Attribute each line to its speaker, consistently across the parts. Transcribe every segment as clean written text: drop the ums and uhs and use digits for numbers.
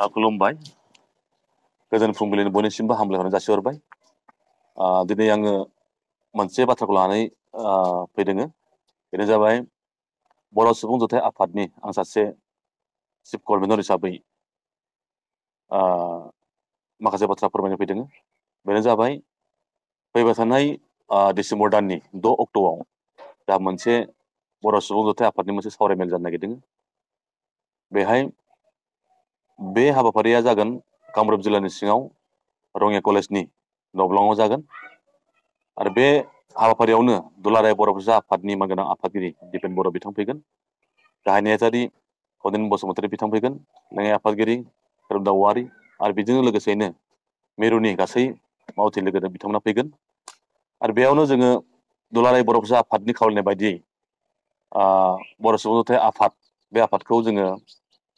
Speaker 1: खुलुमबाय गोजोन फुंबिलिनि बयनिसिमबो हामलायहरनाय जासिहरबाय दिनै आङो मोनसे बाथ्राखौ लानानै फैदों बेनो जाबाय बर' सुबुं जथाय आफादनि आं सासे चिफ कनभेनर हिसाबै माखासे बाथ्रा फोरमायनो फैदों बेनो जाबाय फैबाय थानाय डिसेम्बर दाननि 6 अक्ट'आव दा मोनसे बर' सुबुं जथाय आफादनि मोनसे सावरायमेल जानो नागिरदों बेहाय बे हाबाफारिया जागोन कामरुप जिल्लानि सिङाव रङिया कलेजनि नब्लङाव जागोन आरो बे हाबाफारियावनो दुलाराय बर' फिसा आफादनि मानगोनां आफादगिरि दिपेन बर' बिथां फैगोन गाहाय नेहाथारि खदिन बसुमतारी बिथां फैगोन लेङाइ आफादगिरि खोरोमदाव औवारि आरो बेजों लोगोसेयैनो मिरुनि गासै मावथि लोगो बिथांमोना फैगोन आरो बेयावनो जोङो दुलाराय बर' फिसा आफादनि खावलायनाय बायदियै बर' सुबुं जथाय आफाद बे आफादखौ जोङो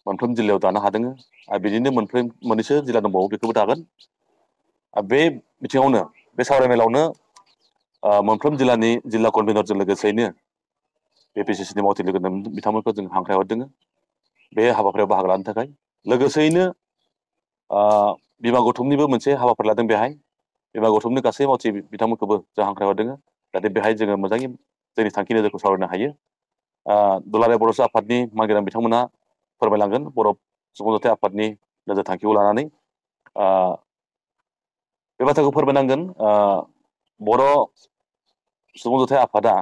Speaker 1: मोनफ्रोम जिल्लायाव दानो हादों आरो बिदिनो मोननैसो जिल्ला दंबावो बेखौबो दागोन बे बिथिङावनो बे सावरायमेलावनो मोनफ्रोम जिल्लानि जिल्ला कनभेनरजों लोगोसेयैनो APCCनि मावथि लोगो बिथांमोनखौ जों हांख्रायहरदों बे हाबाफारियाव बाहागो लानो थाखाय लोगोसेयैनो बिमा गौथुमनिबो मोनसे हाबाफारि लादों बेहाय बिमा गौथुमनि गासै मावथि बिथांमोनखौबो जों हांख्रायहरदों जाहाथे बेहाय जोङो मोजाङै जोंनि थांखि नोजोरखौ सावरायनो हायो दुलाराय बर' आफादनि मानगोनां बिथांमोना फोरमायलांगोन बर' सुबुं जथाय आफादनि नोजोर थांखिखौ लानानै बे बाथ्राखौ फोरमायनांगोन बर' सुबुं जथाय आफादा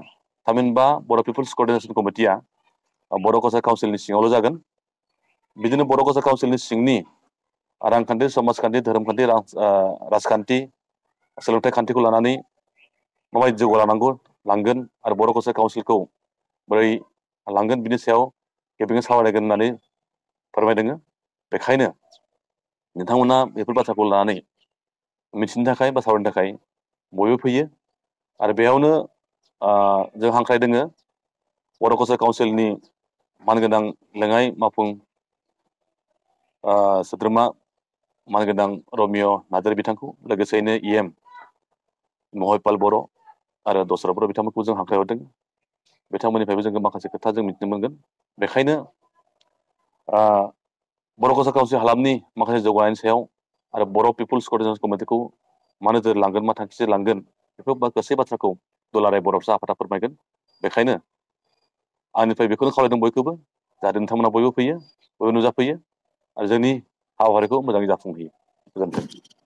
Speaker 1: थामहिनबा बर' पिपल्स कर्डिनेसन कमिटिया बर' कसार काउन्सिलनि सिङावल' जागोन बिदिनो बर' कसार काउन्सिलनि सिंनि रांखान्थि समाजखान्थि धोरोमखान्थि राजखान्थि सोलोंथाइ खान्थिखौ लानानै माबायदि जौगालांनांगौ लांगोन आरो बर' कसार काउन्सिलखौ बोरै लांगोन बिनि सायाव गेबेङै सावरायगोन होननानै फोरमायदों बेखायनो नोंथांमोना बेफोर बाथ्राखौ लानानै मिथिनो थाखाय बा सावरायनो थाखाय बयबो फैयो आरो बेयावनो जों हांख्रायदों बर' कसार काउन्सिलनि मानगोनां लेङाइ मावफुं सोद्रोमा मानगोनां रमिय' नार्जारि बिथांखौ लोगोसेयैनो EM महायपाल बर' आरो दस्रा बर' बिथांमोनखौ जों हांख्रायहरदों बिथांमोननिफ्रायबो जोङो माखासे खोथा जों मिथिनो मोनगोन बेखायनो बर' कसार काउन्सिल हालामनि माखासे जौगानायनि सायाव आरो बर' पिपल्स कर्डिनेसन कमिटिखौ मा नोजोर लांगोन मा थांखिजों लांगोन बेफोर गासै बाथ्राखौ दुलाराय बर' फिसा आफादा फोरमायगोन बेखायनो आंनिफ्राय बेखौनो खावलायदों बयखौबो जाहाथे नोंथांमोना बयबो फैयो बयबो नुजाफैयो आरो जोंनि हाबाफारिखौ मोजाङै जाफुंहोयो गोजोन्थों।